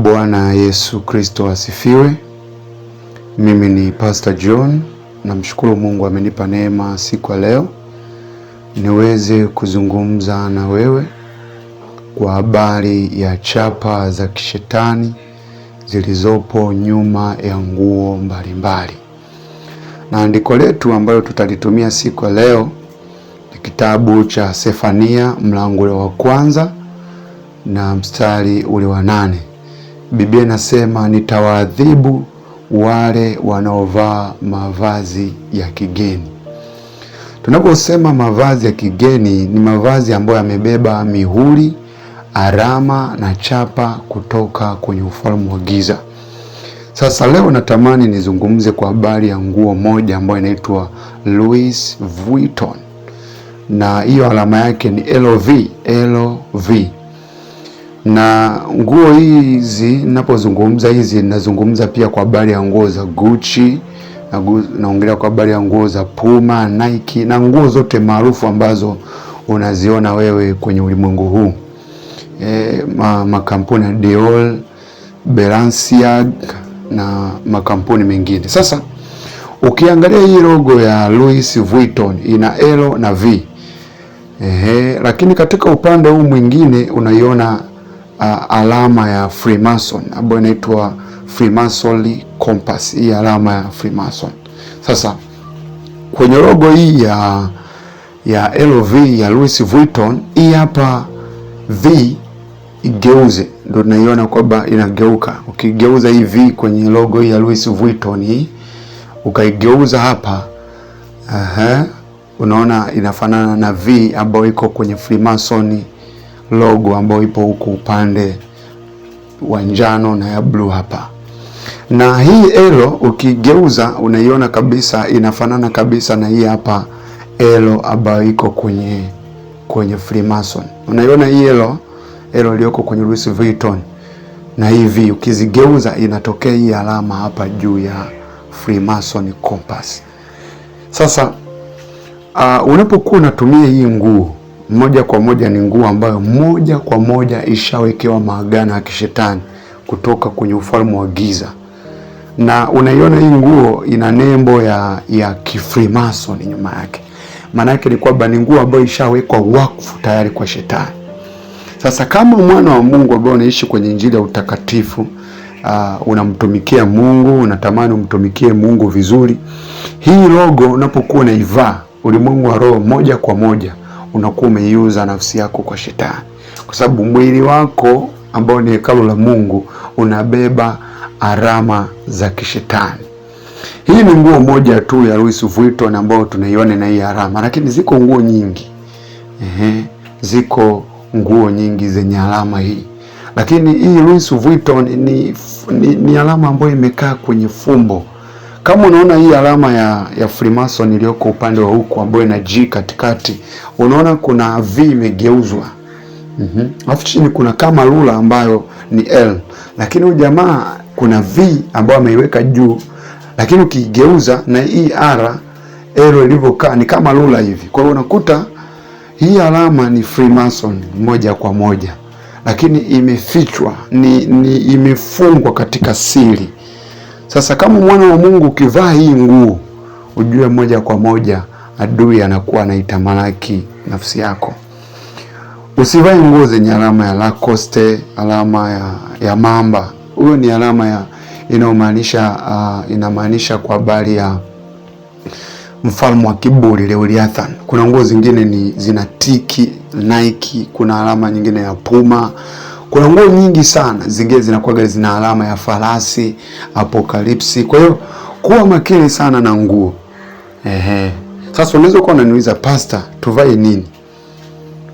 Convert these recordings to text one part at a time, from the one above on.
Bwana Yesu Kristo asifiwe. Mimi ni Pastor John, namshukuru Mungu amenipa neema siku ya leo niweze kuzungumza na wewe kwa habari ya chapa za kishetani zilizopo nyuma ya nguo mbalimbali. Na andiko letu ambayo tutalitumia siku ya leo ni kitabu cha Sefania mlango ule wa kwanza na mstari ule wa 8. Biblia inasema, nitawaadhibu wale wanaovaa mavazi ya kigeni. Tunaposema mavazi ya kigeni, ni mavazi ambayo yamebeba mihuri, alama na chapa kutoka kwenye ufalme wa giza. Sasa leo natamani nizungumze kwa habari ya nguo moja ambayo inaitwa Louis Vuitton, na hiyo alama yake ni LV, LV. Na nguo hizi ninapozungumza hizi ninazungumza pia kwa habari ya nguo za Gucci, naongelea kwa habari ya nguo za Puma, Nike na nguo zote maarufu ambazo unaziona wewe kwenye ulimwengu huu. Makampuni ya Dior, Balenciaga na makampuni mengine. Sasa ukiangalia hii logo ya Louis Vuitton ina L na V. Lakini katika upande huu mwingine unaiona alama ya Freemason ambayo inaitwa Freemason Compass, hii alama ya Freemason. Sasa kwenye logo hii ya LV ya Louis Vuitton, hii hapa V igeuze, ndio tunaiona kwamba inageuka. Ukigeuza hii V kwenye logo hii ya Louis Vuitton hii ukaigeuza hapa, unaona inafanana na V ambayo iko kwenye Freemason logo ambayo ipo huku upande wa njano na ya blue hapa. Na hii L ukigeuza unaiona kabisa inafanana kabisa na hii hapa L ambayo iko kwenye Freemason. Unaiona hii L, L iliyoko kwenye Louis Vuitton na hii V ukizigeuza inatokea hii alama hapa juu ya Freemason Compass. Sasa unapokuwa unatumia hii nguo moja kwa moja, ni nguo ambayo moja kwa moja ishawekewa maagano ya kishetani kutoka kwenye ufalme wa giza, na unaiona hii nguo ina nembo ya kifreemason nyuma yake. Maana yake ni kwamba ni nguo ambayo ishawekwa wakfu tayari kwa shetani. Sasa kama mwana wa Mungu ambaye unaishi kwenye injili ya utakatifu, unamtumikia Mungu, unatamani umtumikie Mungu vizuri, hii logo unapokuwa unaivaa, ulimwengu wa roho moja kwa moja unakuwa umeiuza nafsi yako kwa shetani, kwa sababu mwili wako ambao ni hekalu la Mungu unabeba alama za kishetani. Hii ni nguo moja tu ya Louis Vuitton ambayo tunaiona na hii alama, lakini ziko nguo nyingi. Ziko nguo nyingi zenye alama hii, lakini hii Louis Vuitton ni alama ambayo imekaa kwenye fumbo. Kama unaona hii alama ya Freemason iliyoko upande wa huku ambayo ina G katikati, unaona kuna V imegeuzwa. Alafu chini kuna kama rula ambayo ni L. Lakini huyu jamaa kuna V ambayo ameiweka juu, lakini ukigeuza na hii R, L ilivyokaa ni kama rula hivi. Kwa hiyo unakuta hii alama ni Freemason moja kwa moja, lakini imefichwa, ni imefungwa katika siri. Sasa kama mwana wa Mungu ukivaa hii nguo, ujue moja kwa moja adui anakuwa anaitamalaki nafsi yako. Usivae nguo zenye alama ya Lacoste, alama ya mamba. Huyo ni alama ya inayomaanisha inamaanisha kwa habari ya mfalme wa kiburi Leviathan. Kuna nguo zingine ni zina tiki Nike, kuna alama nyingine ya Puma. Kuna nguo nyingi sana zingine zinakuwa zina alama ya farasi, apokalipsi. Kwa hiyo kuwa makini sana na nguo. Sasa unaweza kuwa unaniuliza, Pastor, tuvae nini?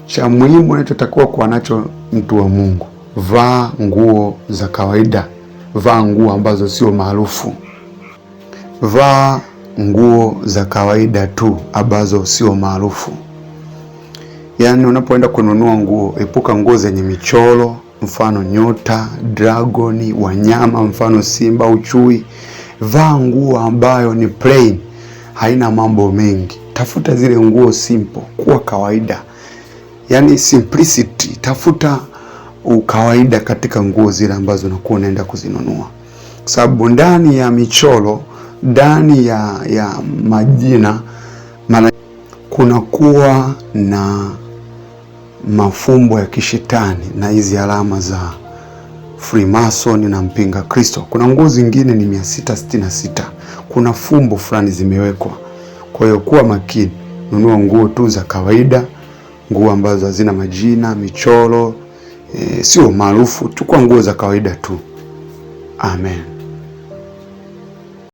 Cha muhimu unachotakiwa kuwa nacho mtu wa Mungu, vaa nguo za kawaida, vaa nguo ambazo sio maarufu, vaa nguo za kawaida tu ambazo sio maarufu. Yaani unapoenda kununua nguo, epuka nguo zenye michoro, mfano nyota, dragoni, wanyama mfano simba au chui. Vaa nguo ambayo ni plain, haina mambo mengi. Tafuta zile nguo simple, kuwa kawaida. Yaani simplicity, tafuta ukawaida katika nguo zile ambazo unakuwa unaenda kuzinunua, kwa sababu ndani ya michoro, ndani ya majina mara kunakuwa na mafumbo ya kishetani na hizi alama za Freemason na mpinga Kristo. Kuna nguo zingine ni 666, kuna fumbo fulani zimewekwa. Kwa hiyo kuwa makini, nunua nguo tu za kawaida, nguo ambazo hazina majina, michoro, sio maarufu. Chukua nguo za kawaida tu. Amen.